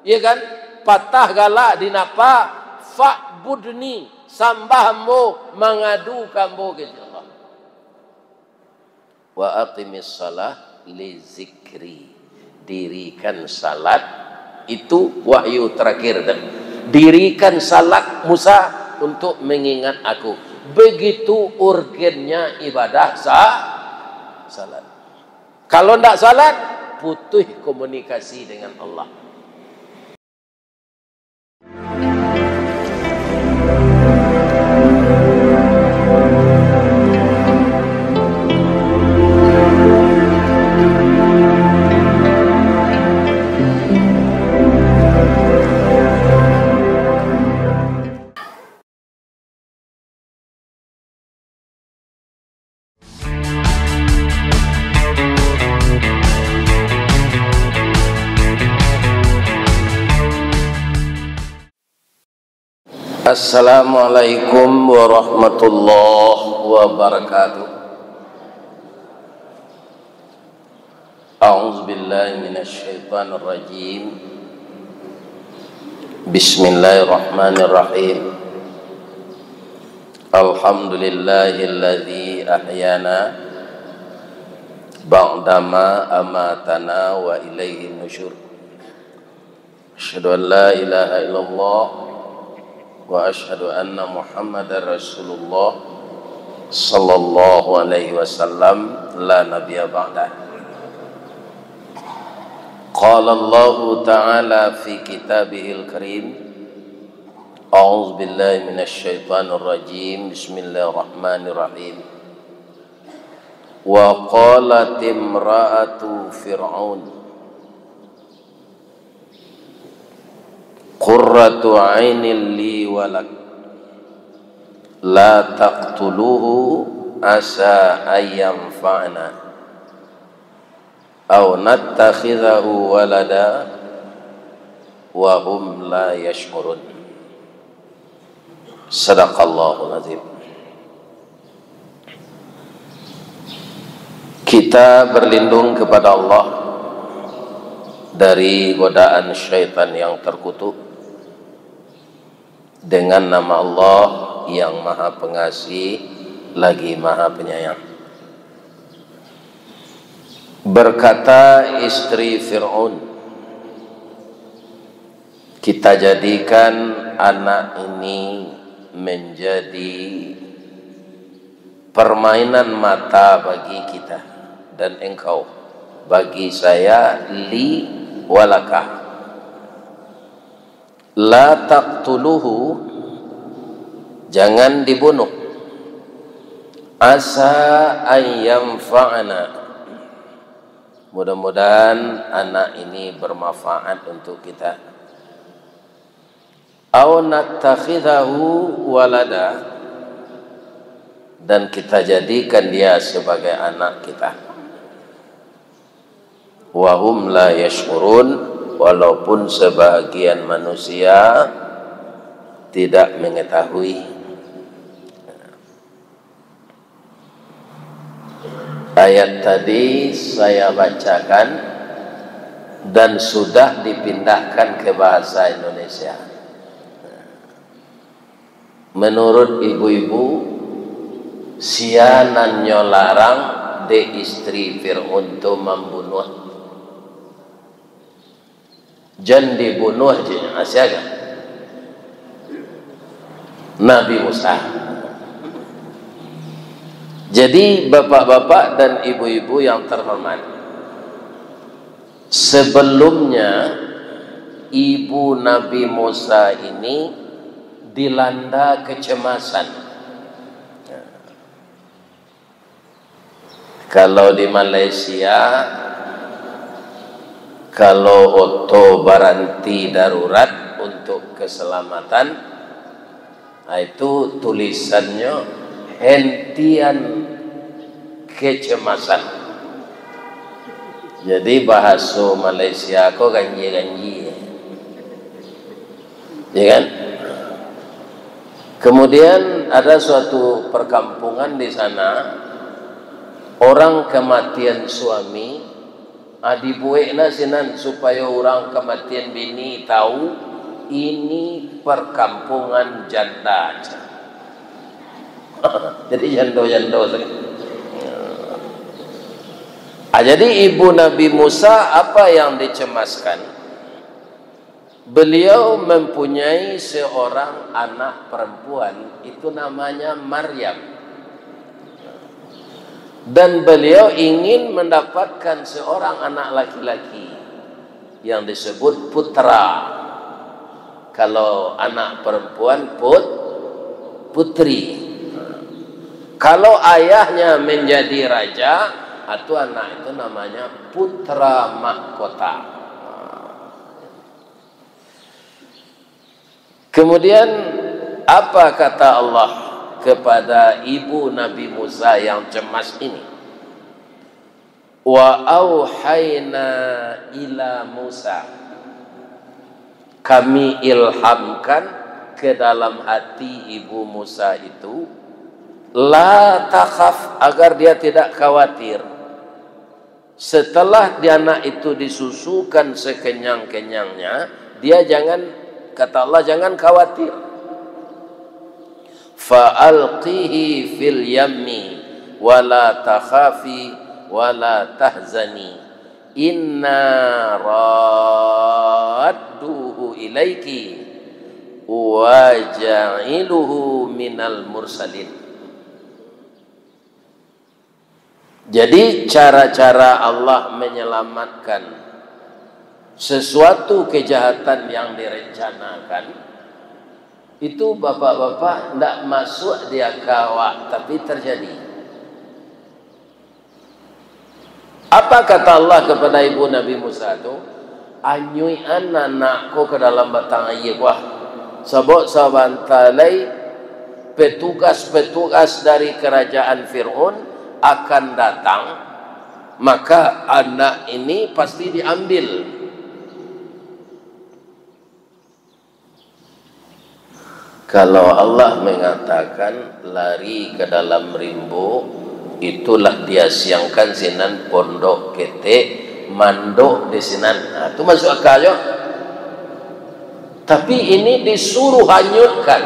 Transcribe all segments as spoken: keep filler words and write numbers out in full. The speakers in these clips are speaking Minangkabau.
Iya kan? Patah galak dinapa, "Fa'budni, sambah ambo, mangadu ka ambo," kecek Allah. "Wa aqimis shalah li zikri." Dirikan salat, itu wahyu terakhir tu. Dirikan salat Musa untuk mengingat Aku. Begitu urgennya ibadah sa-, salat. Kalau ndak salat, putus komunikasi dengan Allah. Assalamualaikum warahmatullahi wabarakatuh. A'udzubillahi minasyaitonirrajim. Bismillahirrahmanirrahim. Alhamdulillahilladzi ahyana ba'dama amatana wa ilaihin nusyur. Asyhadu an la ilaha illallah wa asyhadu anna Muhammadar Rasulullah sallallahu alaihi wasallam, la nabiyya ba'dah. Qala Allahu ta'ala fi kitabihil karim, a'udzu billahi minasy syaithanir rajim. Bismillahirrahmanirrahim. Wa qalat imra'atu Fir'aun, qurratu ainin li wa lak, la taqtuluhu asa an yanfa'ana aw nattakhidhahu walada wa hum la yash'urun. Sadaqallahul azim. Kita berlindung kepada Allah dari godaan syaitan yang terkutuk dengan nama Allah yang Maha Pengasih lagi Maha Penyayang. Berkata istri Firaun, "Kita jadikan anak ini menjadi permainan mata bagi kita dan engkau, bagi saya, li wa laka. La taqtuluhu, jangan dibunuh. Asa an yanfa'ana, mudah-mudahan anak ini bermanfaat untuk kita. Aw nattakhidhahu walada, dan kita jadikan dia sebagai anak kita." Wa hum la yash'urun, walaupun sebahagian manusia tidak mengetahui. Ayat tadi saya bacakan dan sudah dipindahkan ke bahasa Indonesia. Menurut ibu-ibu, sia nan nyo larang dek istri Fir'aun tu mambunuah. Jan dibunuah je, ah, sia kan? Nabi Musa. Jadi, bapak-bapak dan ibu-ibu yang terhormat, sebelumnya ibu Nabi Musa ini dilanda kecemasan. Kalau di Malaysia, kalau oto baranti darurat untuk keselamatan, nah, itu tulisannyo hentian kecemasan. Jadi, bahaso Malaysia ko ganjil-ganjil. Ya kan? Kemudian ada suatu perkampungan di sana, orang kematian suami, Ah, dibuek na sinan supayo urang kamatian bini tahu, ini perkampungan janda. Jadi jando-jando sajo. Ah, jadi ibu Nabi Musa apa yang dicemaskan? Beliau mempunyai seorang anak perempuan, itu namanya Maryam. Dan beliau ingin mendapatkan seorang anak laki-laki yang disebut putra. Kalau anak perempuan, put-, putri. Kalau ayahnya menjadi raja, atau anak itu namanya putra mahkota. Kemudian, apa kata Allah kepada ibu Nabi Musa yang cemas ini? "Wa auhayna ila Musa." Kami ilhamkan ke dalam hati ibu Musa itu, la takhaf, agar dia tidak khawatir. Setelah di anak itu disusukan sekenyang-kenyangnya, dia jangan, kata Allah, jangan khawatir. "Fa alqihi fil yammi, wa la takhafi, wa la tahzani. Inna radduhu ilaiki, wa ja'iluhu minal mursalin." Jadi, cara-cara Allah menyelamatkan sesuatu kejahatan yang direncanakan, itu, bapak-bapak, ndak masuk di akal awak, tapi terjadi. Apa kata Allah kepada ibu Nabi Musa tu? "Anyuikan anak ko ka dalam batang aia ko, ah. Sabab sabanta lai petugas-petugas dari kerajaan Firaun akan datang, maka anak ini pasti diambil." Kalau Allah mengatakan lari ke dalam rimbo, itulah diasiangkan sinan pondok ketek, mandok di sinan. Nah, tu masuk akal jo. Tapi ini disuruh hanyutkan.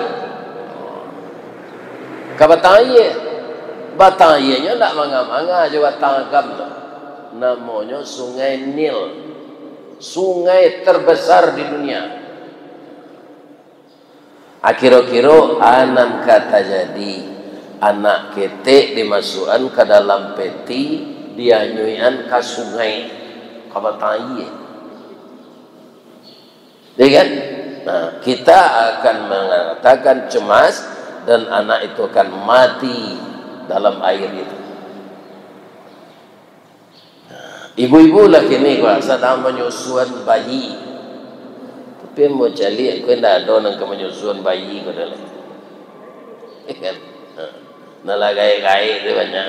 Ka batang aia. Batang aianyo ndak manga-manga jo batang agam tu. Namonyo Sungai Nil. Sungai terbesar di dunia. Akiro-kiro a nan ka tajadi, anak ketek dimasuakan ka dalam peti, dianyuikan ka sungai, ka batang aia. Ya kan? Nah, kita akan mengatakan cemas dan anak itu akan mati dalam air itu. Ibu-ibu lah kini ko sadang manyusuan bayi. Tapi ambo caliak ko indak ado nan ka manyusuan bayi ko doh lah. Kan? Ha. Nan lah gaek-gaek tu banyak.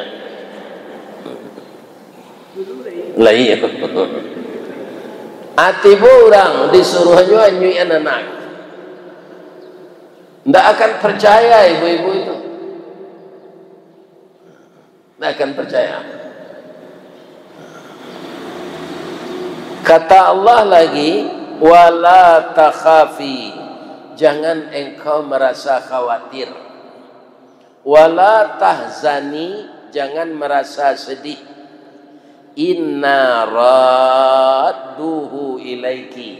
Lah iyo. Ati urang disuruahnyo anyuikan anak. Ndak akan percaya ibu-ibu itu. Ndak akan percaya. Kata Allah lagi, "Wala takhafi." Jangan engkau merasa khawatir. "Wala tahzani," jangan merasa sedih. "Inna radduhu ilaiki."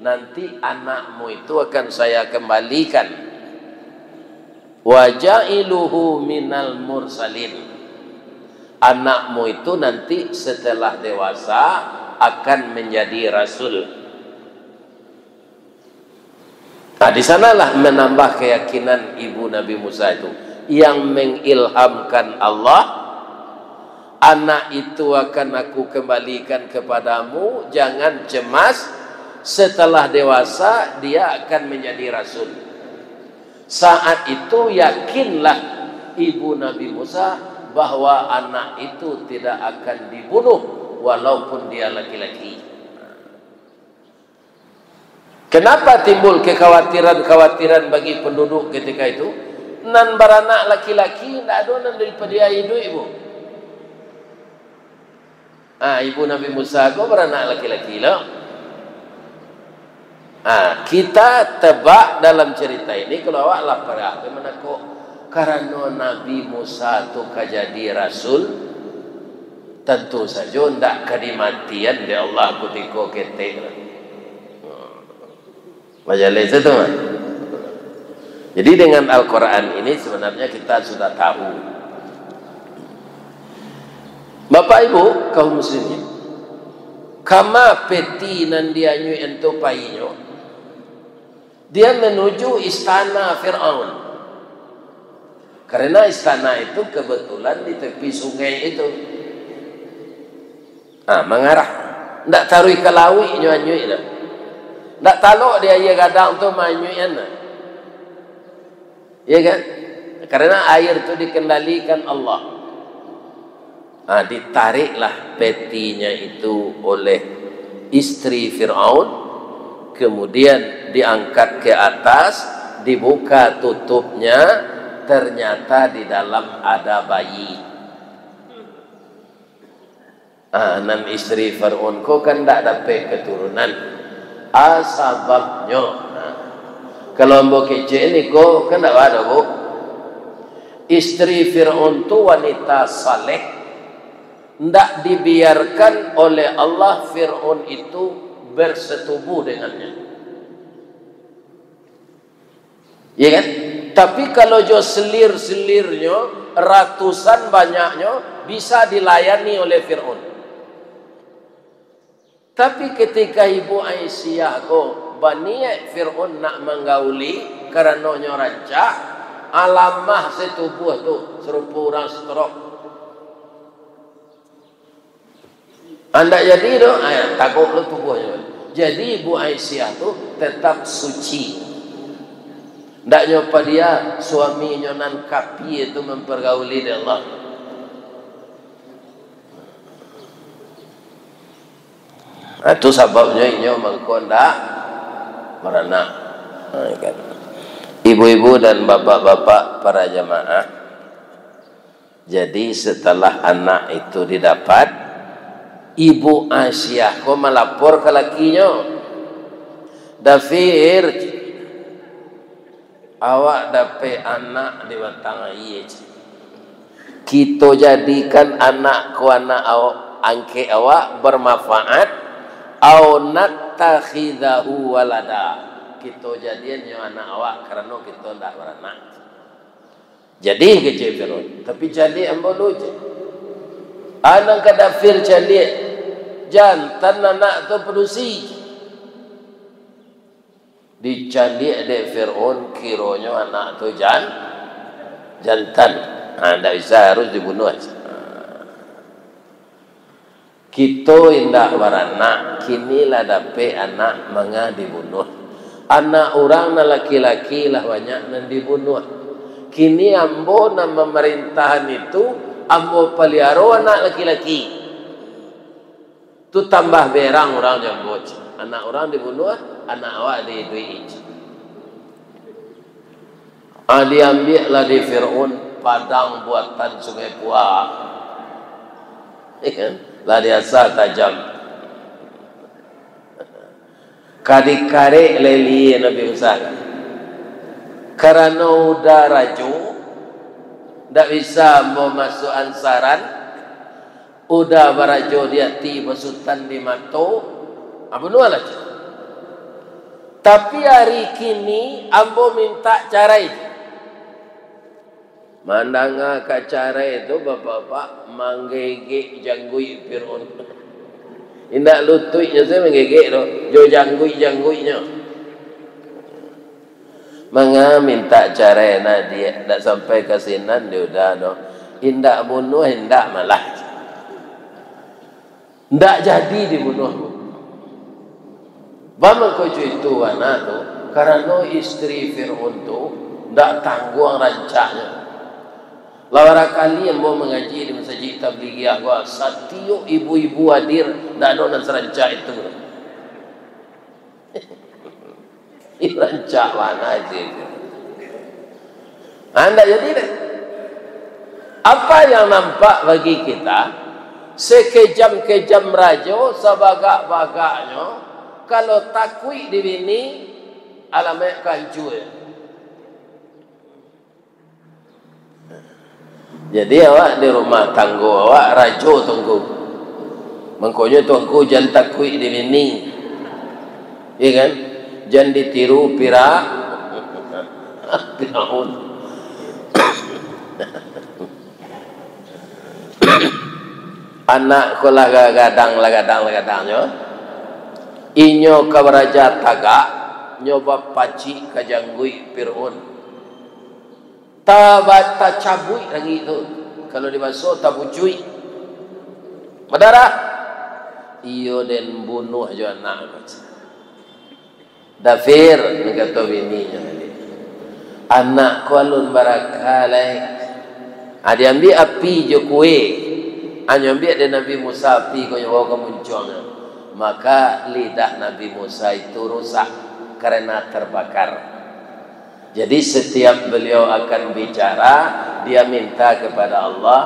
Nanti anakmu itu akan saya kembalikan. "Wa ja'iluhu minal mursalin." Anakmu itu nanti setelah dewasa akan menjadi rasul. Nah, di sanalah menambah keyakinan ibu Nabi Musa itu. Yang mengilhamkan Allah, "Anak itu akan Aku kembalikan kepadamu, jangan cemas, setelah dewasa dia akan menjadi rasul." Saat itu yakinlah ibu Nabi Musa bahwa anak itu tidak akan dibunuh walaupun dia laki-laki. Kenapa timbul kekhawatiran-kekhawatiran bagi penduduk ketika itu? Nan baranak laki-laki, ndak ado nan dipadiahi iduik, Bu. Ah, ibu Nabi Musa ko baranak laki-laki lo. Ah, kita tebak dalam cerita ini, kalau awak lah parah, bagaimana kok? Karano Nabi Musa tu ka jadi rasul, tantu sajo ndak ka dimatian dek Allah kutiko ketek. Majaleh tu, mah. Jadi, dengan Al-Quran ini sebenarnya kita sudah tahu. Bapak Ibu, kaum muslimin, kama peti nan dianyuik tu painyo, dia menuju istana Firaun. Karena istana itu kebetulan di tepi sungai itu. Ah, mangarah. Ndak taruih ka lauik nyo anyuik tu. Ndak talok di aia gadang tu maanyuikan tu. Iya kan? Karena air tu dikendalikan Allah. Ah, ditariklah petinya itu oleh istri Firaun, kemudian diangkat ke atas, dibuka tutupnya, ternyata di dalam ada bayi. Ah, nan istri Firaun ko kan ndak dapek keturunan. Ah, sababnyo. Nah, kalau ambo kecek ni ko, kan ndak ado, Bu. Istri Firaun tu wanita saleh, ndak dibiarkan oleh Allah Firaun itu bersetubuh dengannya. Ya kan? Tapi kalau jo selir-selirnyo, ratusan banyaknyo, bisa dilayani oleh Firaun. Tapi ketika Ibu Aisyah ko baniaik Firaun nak manggauli, karano nyo rancak, alamah setubuh tu, sarupo urang stroke. Andak jadi tu, ah, taguak lo tubuahnyo. Jadi, Ibu Aisyah tu tetap suci. Ndak nyo padia suaminyo nan kapia tu mempergauli dek Allah. Ah, tu sababnyo inyo mangko ndak baranak. Ah, kan. Ibu-ibu dan bapak-bapak para jamaah, jadi, setelah anak itu didapat, Ibu Aisyah ko malapor ka lakinyo, "Dafir, awak dapek anak di batang aia. Kito jadikan anak ko anak awak, angkek awak, bermanfaat, au natakhidahu walada. Kito jadian nyo anak awak, karano kito ndak baranak." Jadi, kecek Firaun, tapi caliak ambo lu, cek. Anak ka Dafir caliak, jantan anak tu padusi. Dicaliak dek Firaun, kironyo anak tu jan-, jantan. Ha, ndak bisa, harus dibunuah. Kito indak baranak, kini lah dapek anak, manga dibunuah. Anak urang nan laki-laki lah banyak nan dibunuah. Kini ambo nan mamarintahan itu, ambo paliaro anak laki-laki. Tu tambah berang urang jo ambo, cek. Anak urang dibunuah, anak awak diiduik-i, cek. Ah, diambiaklah dek Firaun padang buatan Sungai Puak. Lah diasah tajam. Ka dikarek lai Nabi Musa. Karano uda rajo, ndak bisa ambo masuak ansaran, uda barajo di ati, basutan di mato, ah, bunuahlah. Tapi ari kini ambo mintak carai. Mandanga ka carai tu, bapak-bapak, manggegek jangguik Firaun. Indak lutuiknyo sajo manggegek tu, jo jangguik-jangguiknyo. Manga mintak carai nah, diak, ndak sampai ka sinan di uda tu. Indak bunuah, indak malah. Ndak jadi dibunuah. Baa mangko jo itu anak tu, karano istri Firaun tu ndak tangguang rancaknyo. Lah bara kali ambo mangaji di Masajik Tablighiyah ko, satiok ibu-ibu hadir, ndak ado nan sarancak itu. Ih, rancak bana itu. Nah, ndak jadi deh. Apa yang nampak bagi kita, Sekejam-kejam rajo, sabagak-bagaknyo, kalau takuik di bini, alamaik ka hancua. Jadi, awak di rumah tanggo awak rajo tu, Ngku. Mangkonyo tu, Ngku, jan takuik di bini. Iya kan? Jan ditiru Fira-, Firaun. Anak ko lah gadang, lah gadang, lah gadangnyo. Inyo ka baraja tagak, nyo bapacik ka jangguik Firaun. Taba-, tacabuik lagi tu. Kalau di baso, tabucuik. Badarah. Iyo den bunuah jo anak ko. Dafir, nan kato bininyo tadi. Anak ko alun baraka lai. Ah, diambiak api jo kue. Ah, nyo ambiak dek Nabi Musa api ko, nyo bao ka muncuang. Maka lidah Nabi Musa itu rusak karena terbakar. Jadi, setiap beliau akan bicara, dia minta kepada Allah,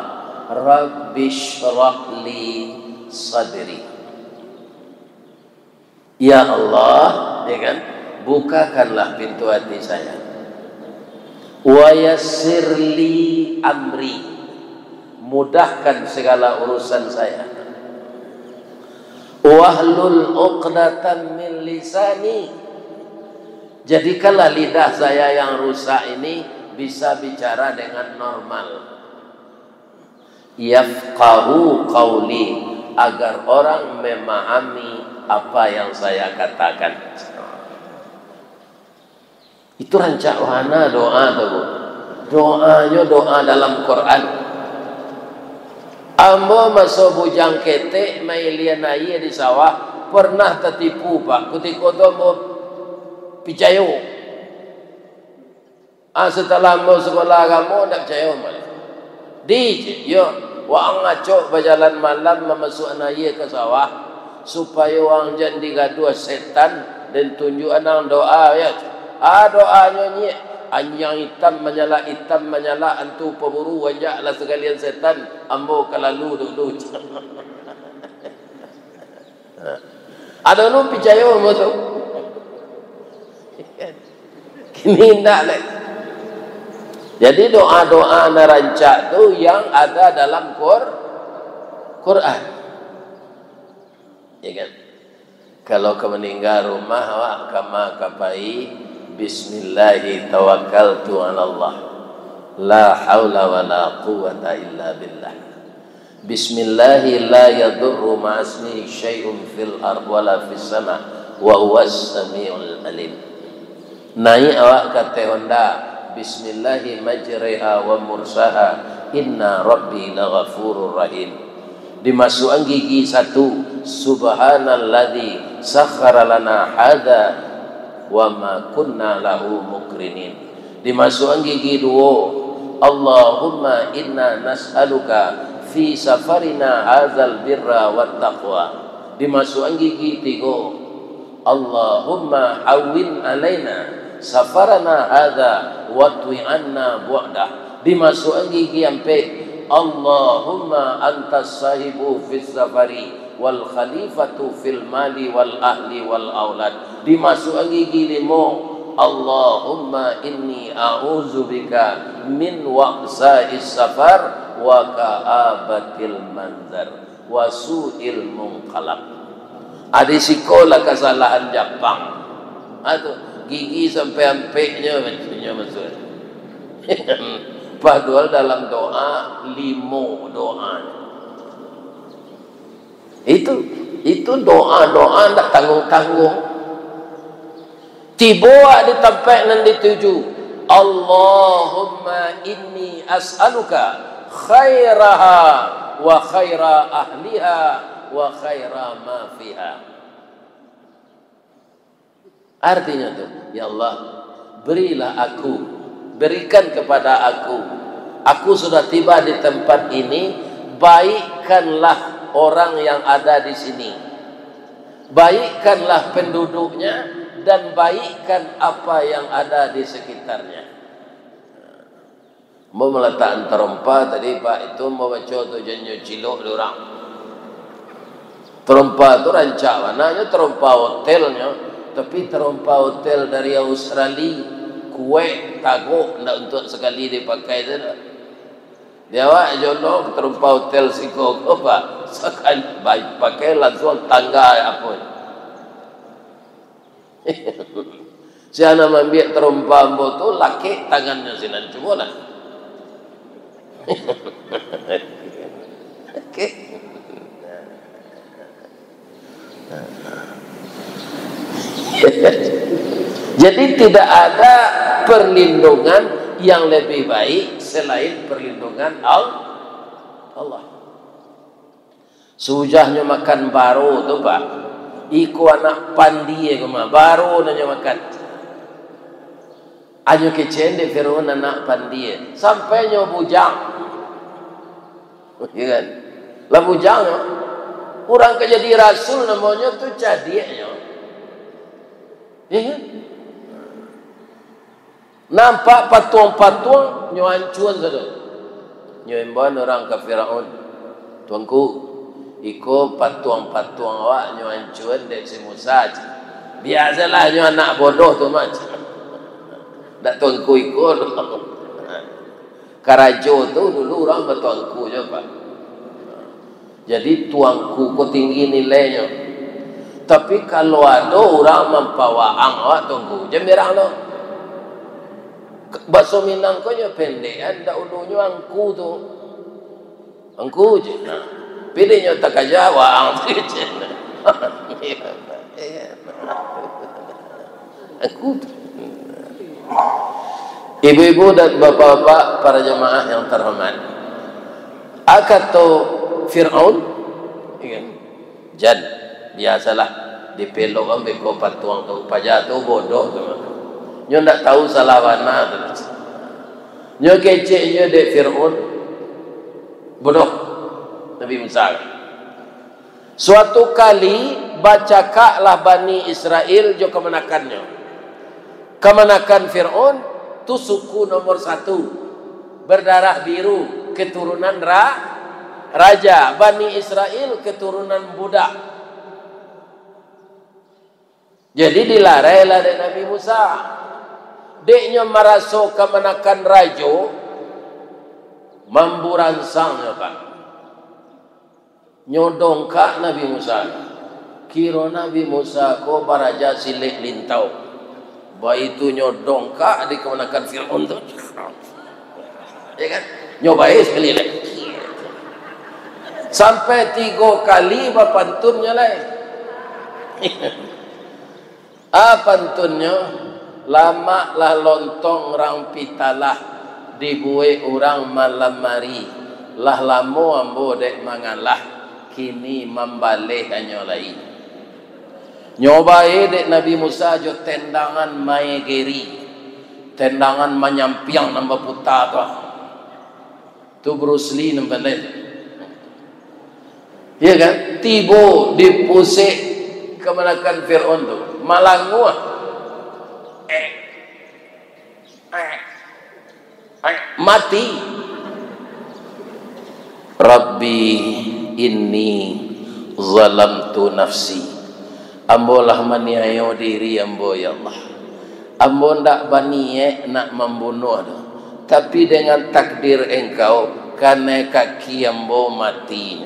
"Rabbi syrah li sadri." "Ya Allah," ya kan, "bukakanlah pintu hati saya. Wa yassir li amri," mudahkan segala urusan saya. "Wahlul uqdatan min lisani," jadikanlah lidah saya yang rusak ini bisa bicara dengan normal. "Yafqahu qauli," agar orang memahami apa yang saya katakan. Itu rancak bana doa tu, Bu. Doanyo doa dalam Quran. Ambo maso bujang ketek mailian aia di sawah, pernah tatipu, Pak. Kutiko tu ambo picayo. Ah, setelah ambo sekolah agamo, ndak picayo ambo lai. Di, cek, yo, waang acok bajalan malam mamasuakan aia ka sawah, supayo waang jan digaduah setan, den tunjuakan ang doa, yo, cek. Ah, doanyo nyiak, anjiang itam manyalak, itam manyalak, antu paburu, anjaklah sakalian setan, ambo ka lalu dulu, cek. Ado lu picayo ambo tu. Kini indak lai. Jadi, doa-doa nan rancak tu yang ada dalam Qur-, Quran. Ya kan? Kalau ka maningga rumah, awak kama ka pai, "Bismillahi tawakkaltu 'alallah. La haula wala quwwata illa billah." "Bismillahi la yadurru ma'asmihi syai'un fil ard wala fis sama, wa huwas sami'ul alim." Naik awak ka ateh Honda, "Bismillahi majreha wa mursaha, inna rabbi laghafurur rahim." Dimasuakan gigi satu, "Subhanalladzi sakhkhara lana hadza wa ma kunna lahu muqrinin." Dimasuakan gigi duo, "Allahumma inna nas'aluka fi safarina hadzal birra wat taqwa." Dimasuakan gigi tigo, "Allahumma hawwin alaina safarana hadza wa atwi anna bu'dah." Dimasuakan gigi ampek, "Allahumma antas sahibu fis safari wal khalifatu fil mali wal ahli wal aulad." Dimasuakan gigi limo, "Allahumma inni a'udzubika min wa'sa'is safar wa ka'abatil manzar wa su'il munqalab." Ado siko lah kasalahan Japang. Ah, tu, gigi sampai ampeknyo, maksudnyo, maksud. Padahal dalam doa, limo doa. Itu, itu doa-doa ndak tanggung-tanggung. Tibo di tampek nan dituju, "Allahumma inni as'aluka khairaha wa khaira ahliha wa khaira ma fiha." Artinya tu, "Ya Allah, berilah aku, berikan kepada aku, aku sudah tiba di tempat ini, baikkanlah orang yang ada di sini, baikkanlah penduduknya, dan baikkan apa yang ada di sekitarnya." Ambo malatakan tarompa tadi, Pak, itu ambo baco tu, jan nyo cilok dek urang. Tarompa tu rancak bana nyo, tarompa hotelnyo, tapi tarompa hotel dari Australia, kuaik, tagok, ndak untuak sakali dipakai tu doh. Di awak jolong tarompa hotel siko ko, Pak, sakali ba-, pakai langsuang tangga apo. Sia nan maambiak tarompa ambo tu, lakek tangannyo sinan, cubolah. Oke. Jadi, tidak ada perlindungan yang lebih baik selain perlindungan Al-, Allah. Sujahnyo makan baro tu, Pak, iko anak pandie ko mah, baro nan nyo makan. Anyo kecek dek Firaun anak pandie, sampai nyo bujang. Iya kan? Lah bujang nyo. Urang ka jadi rasul namonyo tu cadiaknyo. Iya kan? Nampak patuang-patuang, nyo ancua sado. Nyo imbauan urang ka Firaun, "Tuanku, iko patuang-patuang awak nyo ancua dek si Musa." Biasolah nyo anak bodoh tu mah. Ndak tuanku iko doh. Karajo tu dulu urang batuangku jo, Pak. Jadi, tuangku ko tinggi nilainyo. Tapi, kalau ado urang mampawaang awak tuangku, jan berang lo. Baso Minang ko nyo pendek, an, dahulunyo angku tu. Angku je. Nah, pilihnyo takaja, waang tu je. Aku tu. Ibu-ibu dan bapak-bapak, para jamaah yang terhormat, a kato Fir'aun, iya, jan, biasolah, dipelok ambek ko patuang tu, paja tu bodoh tu. Nyo ndak tahu salah bana tu. Nyo keceknyo dek Fir'aun, bodoh Nabi Musa. Suatu kali, bacakaklah Bani Israel jo kamanakannyo. Kamanakan Fir'aun tu suku nomor satu, berdarah biru, keturunan ra-, raja. Bani Israel keturunan budak. Jadi, dilarailah dek Nabi Musa. Dek nyo maraso kamanakan rajo, mamburansang nyo, Pak. Nyo dongkak Nabi Musa. Kiro Nabi Musa ko baraja silek lintau. Baitu nyo dongkak di kamanakan Fir'aun tu. Ya kan? Nyo bae sakali lai. Sampai tigo kali bapantunnyo lai. A pantunnyo, lamak lah lontong rang pitalah, dibuek urang malam ari. Lah lamo ambo dek mangalah, kini mambaleh hanyo lai. Nyo bae dek Nabi Musa jo tendangan maegeri, tendangan manyampiang nan baputa tu. Tu Bruce Lee nan pandai. Iya kan? Tibo di pusek kamanakan Fir'aun tu. Malanguah. Eh. Eh. Eh. Mati. Rabbi inni zalamtu nafsi. Ambo lah maniayo diri ambo, ya Allah. Ambo ndak baniaik nak mambunuah doh, tapi dengan takdir Engkau, kanai kaki ambo mati.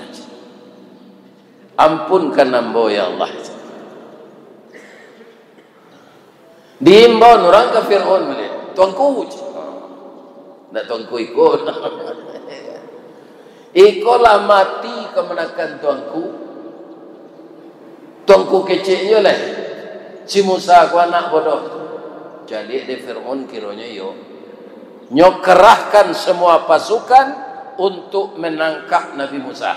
Ampunkan ambo, ya Allah. Diimbau urang ka Fir'aun baliak, "Tuanku," cek. Ndak tuanku iko. Iko lah mati kamanakan tuanku. Tuanku keceknyo lai. Si Musa ko anak bodoh. Caliak dek Fir'aun kironyo iyo. Nyo kerahkan semua pasukan untuk menangkap Nabi Musa.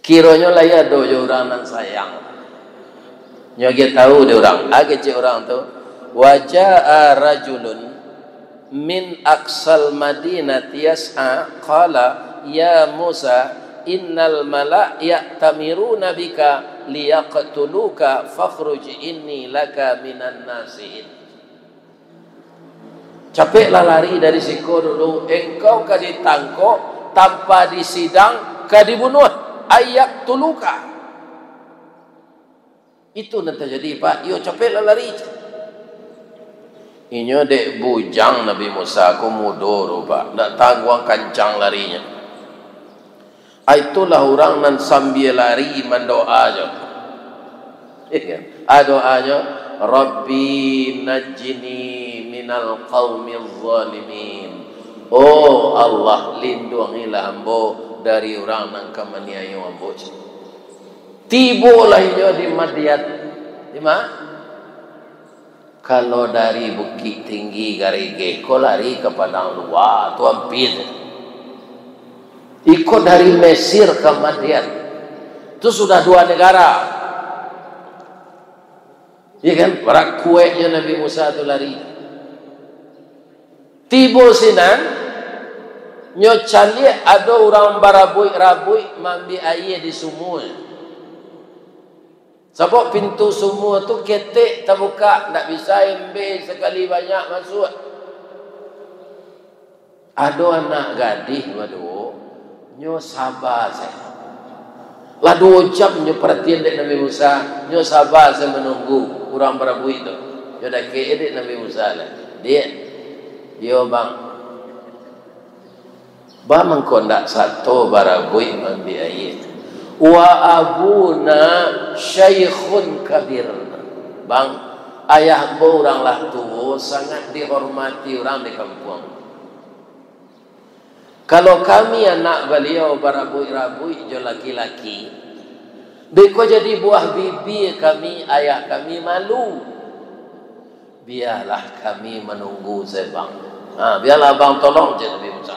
Kironyo lai ado jo urang nan sayang. Nyo agiah tahu dek urang, a kecek urang tu, "Wa jaa rajulun min aqsal madinati yas'a, qala, ya Musa, innal mala' ya'tamiruna bika liyaqtuluka, fakhruj inni laka minan nasihin." Capeklah lari dari siko dulu, engkau ka ditangkok, tanpa disidang, ka dibunuah, ay yaqtuluka. Itu nan tajadi, Pak. Iyo capeklah lari. Inyo dek bujang Nabi Musa ko mudo tu, Pak. Ndak tangguang kancang larinyo. Ah, itulah urang nan sambia lari mandoa jo. Iya kan? Ah, doanyo, "Rabbi najjini minal qaumil zalimin." Oh Allah, linduangilah ambo dari urang nan ka maniayo ambo. Tibolah inyo di Madian. Di ma? Kalau dari Bukik Tinggi Garegeh ko lari ka Padang Lua, tu ampia. Iko dari Mesir ka Madian, tu sudah dua negara. Iya kan? Barakueknyo Nabi Musa tu lari. Tibo sinan, nyo caliak ado urang barabuik-rabuik maambiak aia di sumua. Sabab pintu sumua tu ketek tabukak, ndak bisa embe sakali banyak masuak. Ado anak gadih baduo, nyo saba sajo. Lah duo jam nyo paratian dek Nabi Musa, nyo saba sajo manunggu urang barabuik tu. Nyo dakek dek Nabi Musa lah. "Diak, iyo bang, ba mangko ndak sato barabuik maambiak aia? Wa abuna syaikhun kabir." Bang, ayah ambo urang lah tuo, sangaik dihormati urang di kampuang. Kalau kami anak baliau barabuik-rabuik jo laki-laki, beko jadi buah bibia kami, ayah kami malu. Bialah kami manunggu sajo bang. Ha, bialah abang tolong, cek Nabi Musa.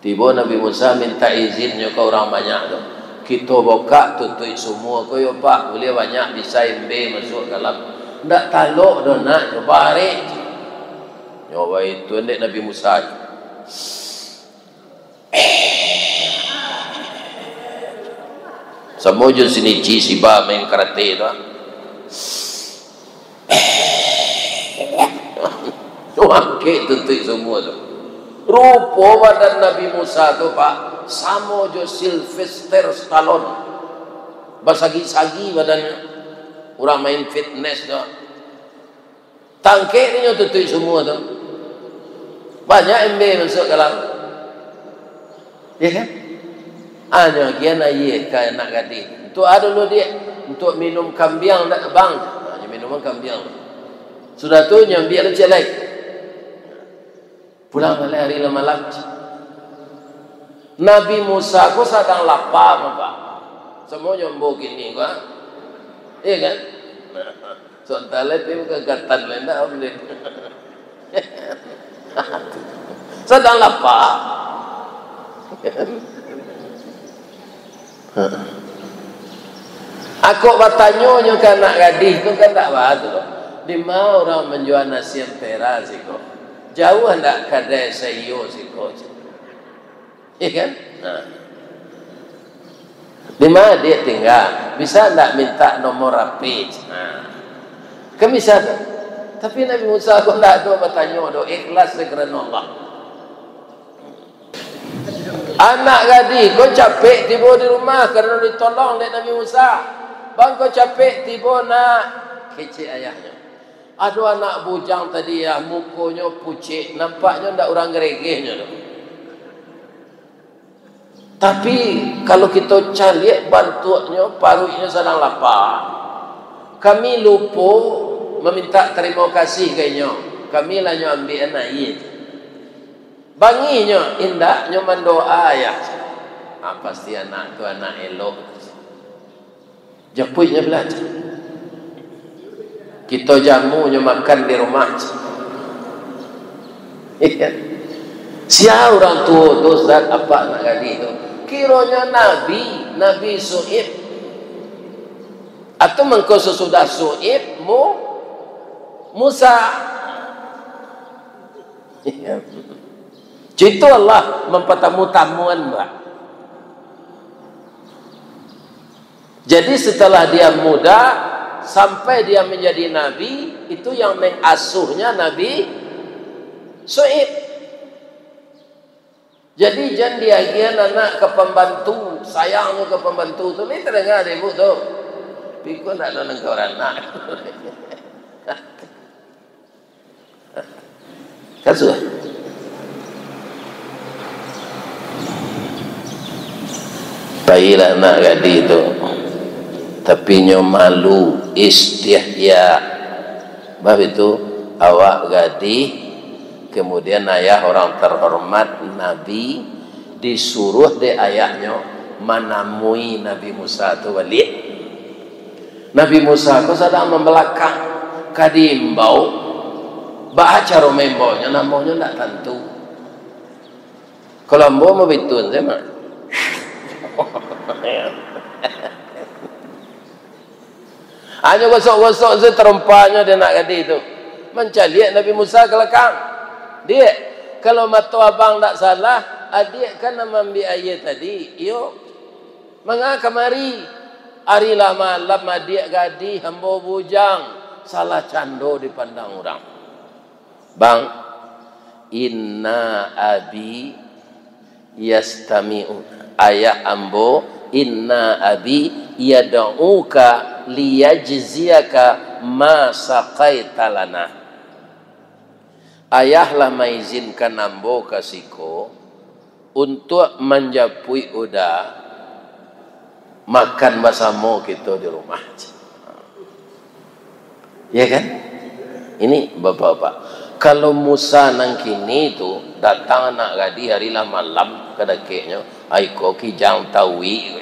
Tibo Nabi Musa mintak izinnyo ka urang banyak tu. "Kito bukak tutuik sumua ko yo, Pak, buliah banyak bisa embe masuak ka dalam." "Ndak talok doh, nak, nyo barek." Nyo baitu dek Nabi Musa. Samo jo Shinichi Shiba main karate tu. Angkek tutuik sumua tu. Rupo badan Nabi Musa tu, Pak, samo jo Sylvester Stallone. Basagi-sagi badannyo. Urang main fitness tu. Tangkek inyo tutuik sumua tu. Banyak embe masuak ka dalam. Ya kan? Hanyo agian aia ka anak gadih. Untuak a dulu, Diak? Untuak minum kambiang ndak, Bang? Ha, nyo minuman kambiang. Sudah tu, nyo ambiak ciek lai. Pulang baliak ari lah malam. Nabi Musa ko sadang lapa, Bapak. Samo jo ambo kini ko, ha? Iya kan? Nah, sontalai tapi bukan katan lai, ndak, Om Lin. Sadang lapa. Ako batanyo nyo ka anak gadih tu kan ndak baa tu doh. Di ma urang manjua nasi ampera siko? Jauah ndak kadai saiyo siko? Iya kan? Nah. Di ma dia tingga? Bisa ndak mintak nomor H P? Nah. Kan bisa tu. Tapi Nabi Musa ko ndak ado batanyo doh, ikhlas se karano Allah. Anak gadih ko capek tibo di rumah karano ditolong dek Nabi Musa. Bang ko capek tibo nak, kecek ayahnyo. Ado anak bujang tadi, ah, mukonyo pucek, nampaknyo ndak urang Garegehnyo tu. Tapi, kalau kito caliak bantuaknyo, paruiknyo sadang lapa. Kami lupo mamintak tarimo kasih ka inyo. Kami lah nyo ambiakan aia. Bangihnyo, indaknyo mandoa, yah. Ah, pasti anak tu anak elok. Japuiknyo baliak. Kito jamunyo makan di rumah. Sia urang tuo tu, Ustaz, apak anak gadih tu? Kironyo Nabi, Nabi Su'aib. Atau mangko sasudah Su'aib, Mu-, Musa. Cuito Allah mampatamu-tamuan, Pak. Jadi, setelah dia muda, sampai dia menjadi nabi, itu yang mengasuhnya Nabi Su'aib. Jadi, jan diagiahan anak ka pambantu, sayang jo ka pambantu tu, lai tadanga dek ibu tu. Piko ndak ado nangkau anak. Kasuah. Pailah anak gadih tu. Tapi nyo malu, istihya. Bab itu, awak gadih, kemudian ayah orang terhormat, Nabi, disuruh dek ayahnyo manamui Nabi Musa tu baliak. Nabi Musa ko sadang mambalakang, ka diimbau. Baa caro maimbaunyo, namonyo ndak tantu. Kalau ambo mah baituan sajo, Mak. Hanyo gosok-gosok sajo tarompahnyo dek anak gadih tu. Mancaliak Nabi Musa ka lakang. "Diak, kalau mato abang ndak salah, adiak kan nan maambiak aia tadi, iyo?" "Manga kamari?" "Ari lah malam, adiak gadih, ambo bujang, salah cando dipandang urang." "Bang, inna abi yastami'u, ayah ambo, inna abi yad'uka liyajziyaka ma saqaita lana." Ayah lah maizinkan ambo ka siko untuak manjapuik uda makan basamo kito di rumah. Ya kan? Ini, Bapak-bapak, kalau Musa nan kini tu datang anak gadih ari lah malam ka dakeknyo, "Ai ko kijang tawi,"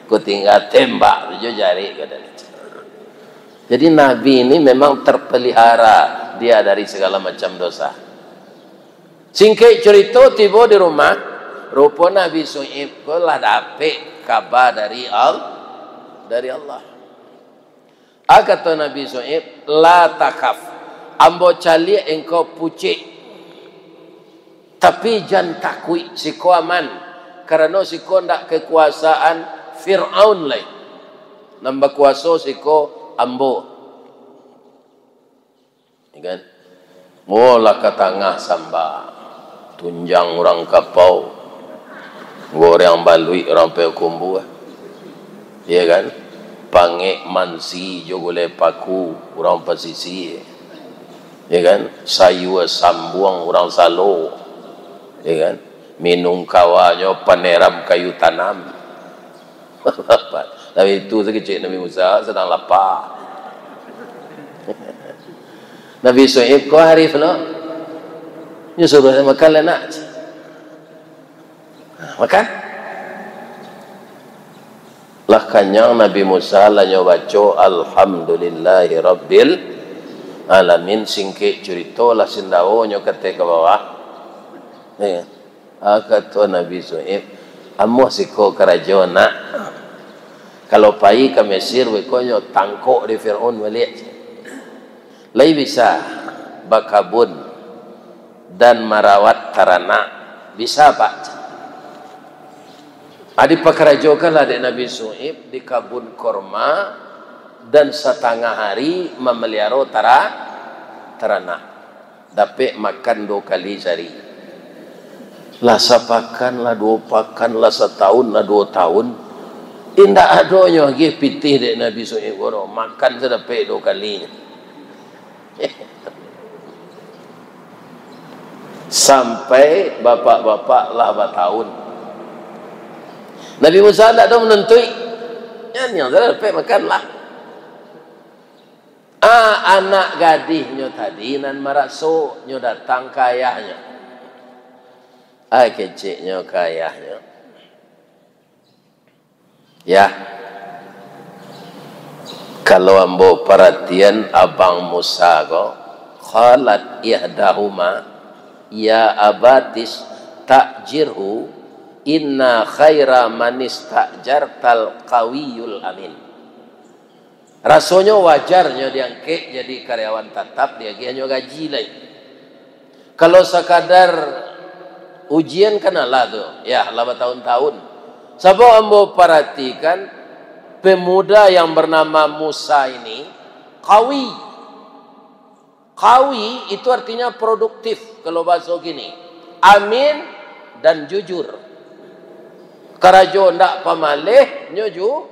ko tingga tembak tu jo jarik, ko dari. Jadi, Nabi ini memang terpelihara dia dari segala macam dosa. Singkek curito, tibo di rumah, rupo Nabi Su'aib ko lah dapek kaba dari Al-, dari Allah. A kato Nabi Su'aib, "La takhaf, ambo caliak engkau pucek. Tapi jan takuik, siko aman, karano siko ndak kekuasaan Fir'aun lai. Nan bakuaso siko ambo." Ya kan? Molah ka tangah samba, tunjang urang kapau, goreng baluik urang Payakumbuah. Ya kan? Pangek mansi jo gulai paku urang pasisia. Ya kan? Sayua sambuang urang Salo. Ya kan? Minum kawanyo paneram kayu tanam. Tapi itu sakecek Nabi Musa sadang lapa. Nabi Su'aib ko arif lo. Nyo suruah makan lah nak. Nah, makan. Lah kanyang Nabi Musa, lah nyo baco, "Alhamdulillahirabbil alamin." Singkek curito, lah sindawonyo ka ateh ka bawah. Ya. A kato Nabi Su'aib, "Amuah siko karajo, nak. Kalau pai ka Mesir, beko nyo tangkok dek Fir'aun baliak. Lai bisa bakabun dan marawat taranak, bisa, Pak?" A, dipakarajokanlah dek Nabi Su'aib di kabun korma, dan satangah ari mamaliaro tara-, taranak. Dapek makan duo kali sahari. Lah sapakan, lah duo pakan, lah satahun, lah duo tahun. Indak adonyo agiah pitih dek Nabi Su'aib ko, makan sadapek duo kali. Sampai bapak-bapak lah batahun. Nabi Musa ndak ado manantuik. Nyo, nyo sadapek makan lah. A, anak gadihnyo tadi nan maraso, nyo datang ka ayahnyo. A, keceknyo ka ayahnyo, "Yah, kalau ambo paratian abang Musa ko, qalat ihdahuma, 'Ya abatis ta'jirhu, inna khaira manistajartal qawiyul amin.'" Rasonyo wajar nyo diangkek jadi karyawan tatap, diagiahnyo gaji lai. Kalau sakadar ujian kan alah tu, yah, lah batahun-tahun. Sabab ambo paratikan, pemuda yang bernama Musa ini qawi. Qawi itu artinya produktif, kalau bahaso kini. Amin dan jujur. Karajo ndak pamaleh, nyo ju-,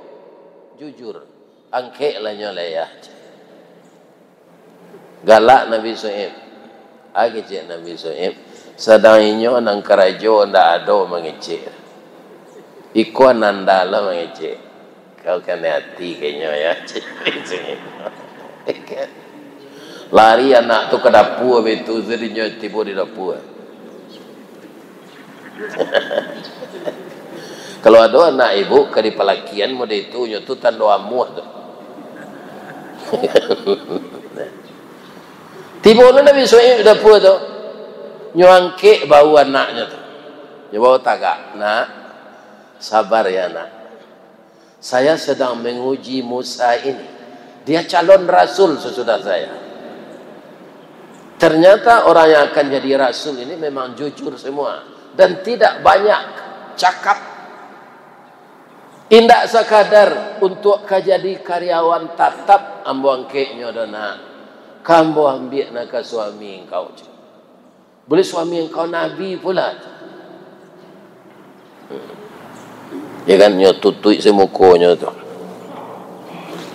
jujur. Angkeklah nyo lai, yah. Galak Nabi Su'aib. Ah, kecek Nabi Su'aib. Sadang inyo nan karajo ndak ado mangecek. Iko nanda lah mangecek. Kau kanai ati ka inyo, yah. Lari anak tu ka dapua, abih tu, sadinyo tibo di dapua. Kalau ado anak ibu ka dipalakian model itu, nyo tu tando amuah tu. Tibo lo Nabi Su'aib di dapua tu, nyo angkek bahu anaknyo tu. Nyo bawa tagak, "Nak, sabar ya, Nak. Saya sedang menguji Musa ini. Dia calon rasul sesudah saya. Ternyata orang yang akan jadi rasul ini memang jujur semua dan tidak banyak cakap. Indak sakadar untuk ka jadi karyawan tatap ambo angkeknyo doh, Nak. Ka ambo ambiak nan ka suami engkau." Buliah suami engkau nabi pula. Ya kan, nyo tutuik se mukonyo tu.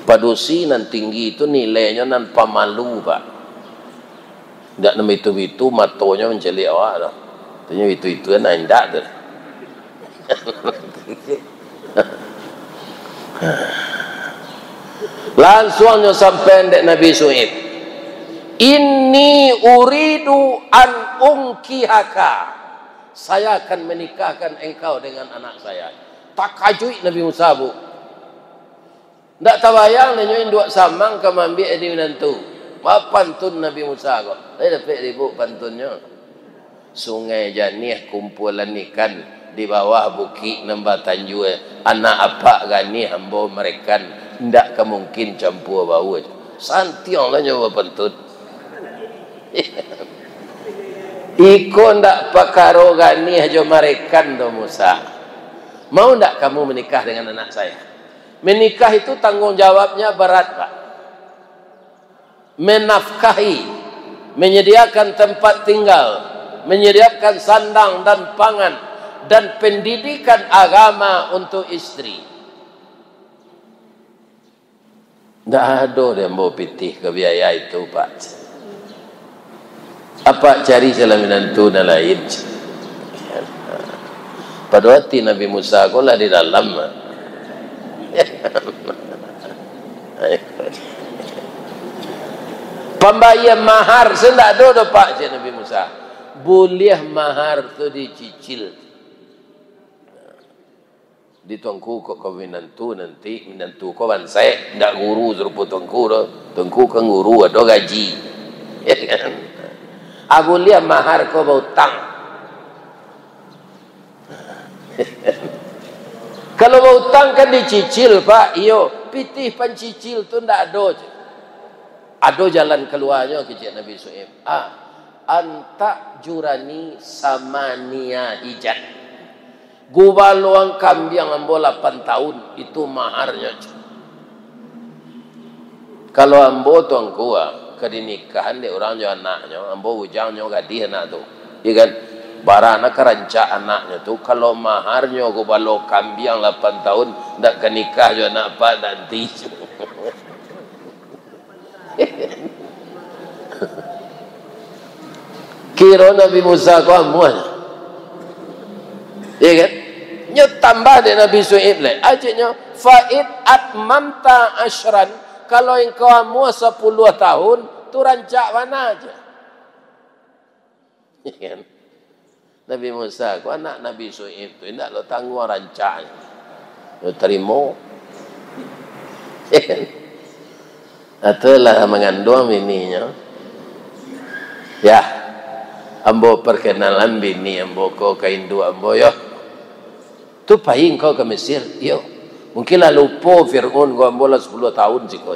Padusi nan tinggi tu nilainyo nan pamalu, Pak. Indak nan bitu-bitu matonyo mancaliak awak tu. Tu nyo bitu-bitu kan, nah, indak tu. Lansuang nyo sampai dek Nabi Su'aib, "Inni uridu an unkihaka, saya akan menikahkan engkau dengan anak saya." Takajuik Nabi Musa, Bu. Ndak tabayang dek nyo induak samang ka maambiak jadi minantu. Bapantun Nabi Musa ko. Lai dapek ribuk pantunnyo. Sungai Janiah kumpulan ikan di bawah bukik nan batanjua. Anak apak ganih ambo marekan, indak ka mungkin campua baua. Santiang lah nyo bapantun. Iko ndak pakaro ganih jo marekan doh, Musa. Mau ndak kamu menikah dengan anak saya? Menikah itu tanggung jawabnya berat, Pak. Menafkahi, menyediakan tempat tinggal, menyediakan sandang dan pangan, dan pendidikan agama untuk istri. Ndak ado dek ambo pitih ka biaya itu, Pak. Apak cari salah minantu nan lain. Pado ati Nabi Musa ko lah di dalam. Pambayia mahar se ndak ado doh, Pak, cek Nabi Musa. Buliah mahar tu dicicil. Di tuanku ko, ko minantu nanti, minantu ko bansaik, ndak guru sarupo tuanku doh. Tuanku kan guru, ado gaji. Ya kan? Ah, buliah mahar ko bautang. Kalau bautang kan dicicil, Pak. Iyo, pitih pancicil tu ndak ado. Ado jalan kaluanyo, kecek Nabi Su'aib. Ah, "Anta jurani samania hijaj." Gubalo kambiang ambo lapan tahun, itu maharnyo. Kalau ambo tuanku, ah, ka dinikahan dek urang jo anaknyo, ambo bujang nyo gadih anak tu. Iya kan? Bara nak ka rancak anaknyo tu, kalau maharnyo gubalo kambiang lapan tahun, ndak ka nikah jo anak apak nanti. Kiro Nabi Musa ko amuah. Iya kan? Nyo tambah dek Nabi Su'aib lai. Ajiknyo, "Fa in atmamta asyran," kalau engkau amuah sapuluah tahun, tu rancak bana aja. Kan? Nabi Musa ko anak Nabi Su'aib tu, indak lo tangguang rancaknyo. Yo tarimo. Kan? Atau lah manganduang bininyo. Yah, ambo parkenalan bini ambo ko ka induak ambo, yo. Tu pai engkau ka Mesir, yo. Mungkin lah lupo Fir'aun ko ambo lah sapuluah tahun siko.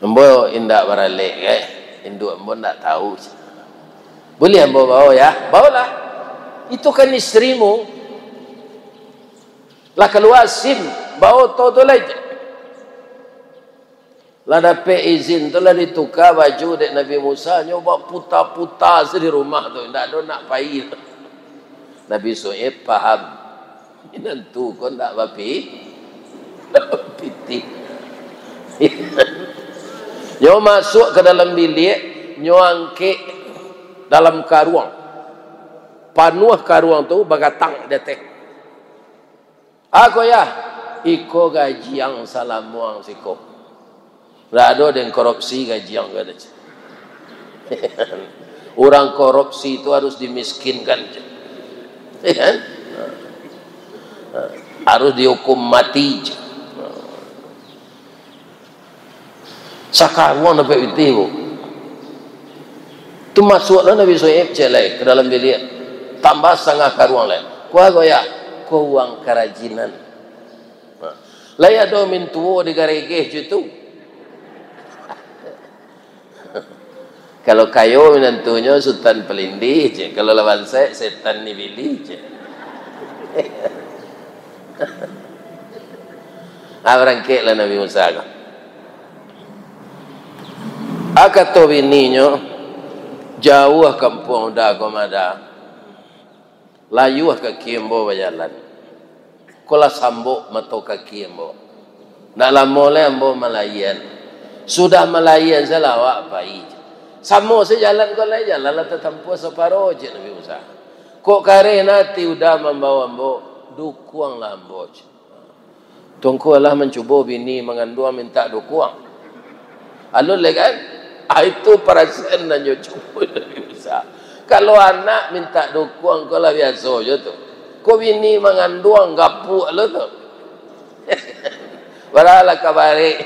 Ambo indak baralek, eh. Induak ambo indak tahu. Buliah ambo bawa, ya? Bawalah. Itu kan istrimu. Lah kalua SIM, bawa oto tu lai. Lah dapek izin tu, lah dituka baju dek Nabi Musa, nyo baputa-puta se di rumah tu, indak ado nak pai. Nabi Syu'aib paham, minantu ko ndak bapi-, ndak bapitih. Nyo masuak ka dalam biliak, nyo angkek dalam karuang. Panuah karuang tu bagatang di ateh. "A ko yah, iko gajiang salamuang siko. Ndak ado den korupsi gajiang ko," ado. Urang korupsi tu harus dimiskinkan, ya kan? Harus dihukum mati. Sakaruang dapek pitih, Bu. Tu masuaklah Nabi Syu'aib ciek lai ka dalam biliak. Tambah satangah karuang lai. "Ko a ko yah?" "Ko uang karajinan." Nah, lai ado mintuo digaregeh jo tu. Kalau kayo minantunyo Sutan Palindih, cek. Kalau lah bansaik, setan ni bilih, cek. Ah, barangkeklah Nabi Musa ko. Ah, kato bininyo, "Jauah kampuang Uda ko mada. Layuah kaki ambo bajalan. Ko lah sambok mato kaki ambo. Ndak lamo lai ambo malayian. Sudah malayian, se lah awak pai." "Samo se jalan ko lai, jalan lah tatampuah saparo," cek Nabi Musa. "Kok kareh ati Uda mambao ambo, dukuanglah ambo," cek. Tungku alah mancubo bini manganduang mintak dukuang. Alun lai kan? Ah, itu parasaan nan nyo cubo Nabi Musa. Kalau anak mintak dukuang ko lah biaso jo tu. Ko bini manganduang gapuak lo tu. Baralah kabarek.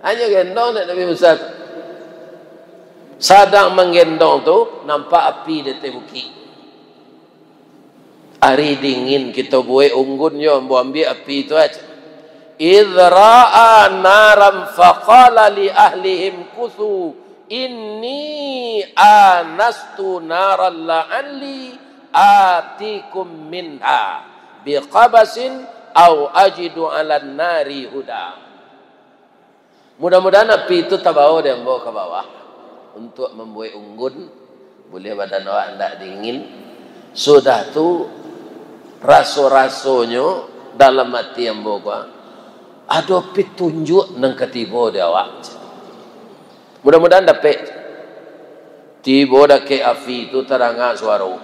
Hanyo gendong dek Nabi Musa tu. Sadang manggendong tu, nampak api di ateh bukik. Ari dingin, kito buek unggun yo, ambo ambiak api tu aja. "Idh ra'a naran faqala li ahlihim kuthu inni anastu naran la'alli atikum minha biqabasin au ajidu 'alan nari huda." Mudah-mudahan api tu tabawo dek ambo ka bawah untuak mambuek unggun, buliah badan awak indak dingin. Sudah tu, raso-rasonyo dalam ati ambo ko, ado pitunjuak nan ka tibo di awak. Mudah-mudahan dapek. Tibo dakek api tu tadanga suaro.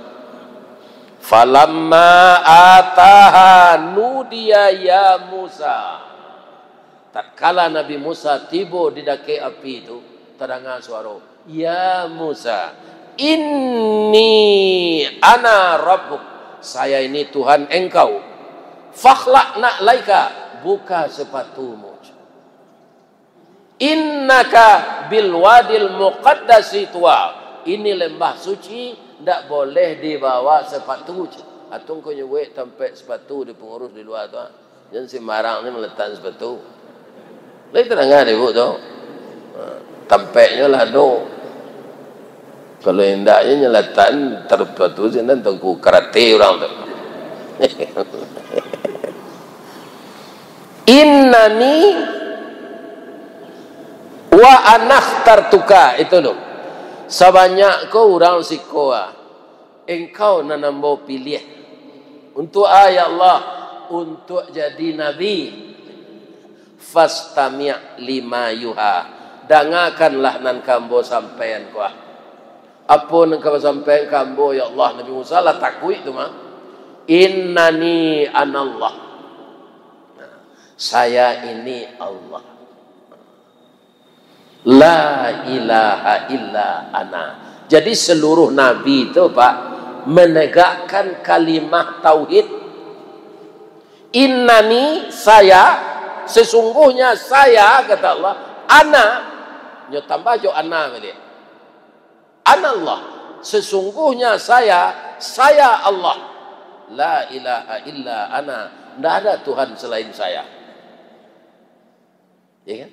Falamma ataha nudiya ya Musa. Tatkala Nabi Musa tibo di dakek api tu, tadanga suaro, "Ya Musa, inni ana rabbuk, saya ini Tuhan engkau. Fakhla'na laika, buka sepatumu. Innaka bil wadil muqaddasi tuwa, ini lembah suci, ndak boleh dibawa sepatu." Atung ko nyubuik tampek sepatu di pangurus di lua tu, ah. Jan simbarang ni maletak sepatu. Lai tadanga dek ibu tu. Ha, tampeknyo lah ado. Kalau indak, nyo nyalatan taruh sepatu sinan tangku karate urang tu. Innani wa anakhtartuka, itu tu. Sabanyak ko urang siko ah. Engkau nan ambo piliah. Untuak a, ya Allah? Untuak jadi nabi. Fastami' lima yuha. Dangakanlah nan ka ambo sampaian ko ah. Apo nan ka ambo sampaian ka ambo, ya Allah? Nabi Musa lah takuik tu mah. Innani anallah. Saya ini Allah. La ilaha illa ana. Jadi, seluruh nabi tu, Pak, menegakkan kalimah tauhid. Innani, saya, sesungguhnya saya, kata Allah, ana, nyo tambah jo ana baliak. Anallah, sesungguhnya saya, saya Allah. La ilaha illa ana, ndak ada Tuhan selain saya. Ya kan?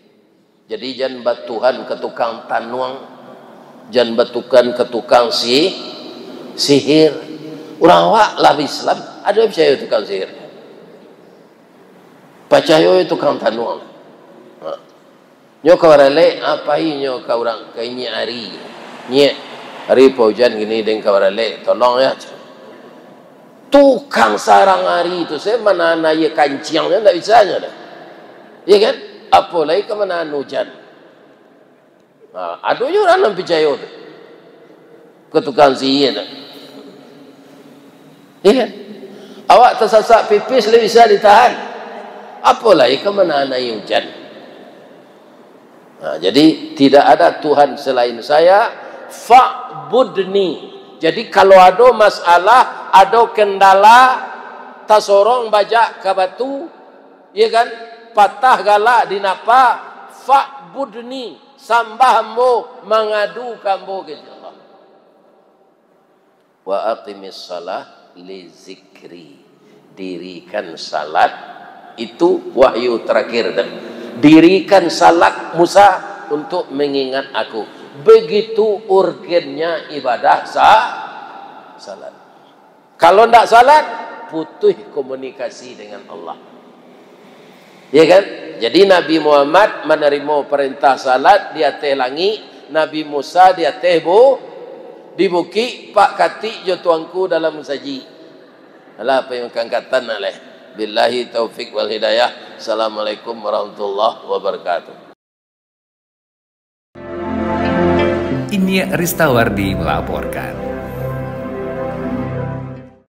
Jadi, jan batuhan ka tukang tanuang, jan batuhan ka tukang si-, sihir. Urang awak lah Islam, ado picayo tukang sihir? Picayo tukang tanuang. Nyo ka baralek, apo inyo ka urang, ka inyiak ari. Nyiak, ari pa ujan gini, den ka baralek, tolong yo. Tukang sarang ari tu, se manahan aia kanciang nyo ndak bisa nyo doh. Iyo kan? Apo lai ka manahan ujan. Ha, ado juo urang nan picayo tu. Ka tukang sihia tu. Iyo kan? Awak tasasak pipis lai bisa ditahan. Apo lai ka manahan aia ujan. Nah, jadi, tidak ada Tuhan selain saya, fa'budni. Jadi, kalau ado masalah, ado kendala, tasorong bajak ka batu, iyo kan, patah galak dinapa, fa'budni, sambah ambo, mangadu ka ambo, kecek Allah. Wa aqimis shalah li zikri. Dirikan salat, itu wahyu terakhir tu. Dirikan salat, Musa, untuk mengingat Aku. Begitu urgennya ibadah sa-, salat. Kalau ndak salat, putus komunikasi dengan Allah. Iyo kan? Jadi, Nabi Muhammad manarimo parentah salat di ateh langik, Nabi Musa di ateh bu-, di bukik, pak katik jo tuanku dalam musajik. Alah, apo nan ka angkatan nak lai? Billahi taufik wal hidayah. Assalamualaikum warahmatullahi wabarakatuh. Inyiak Ristawardi melaporkan.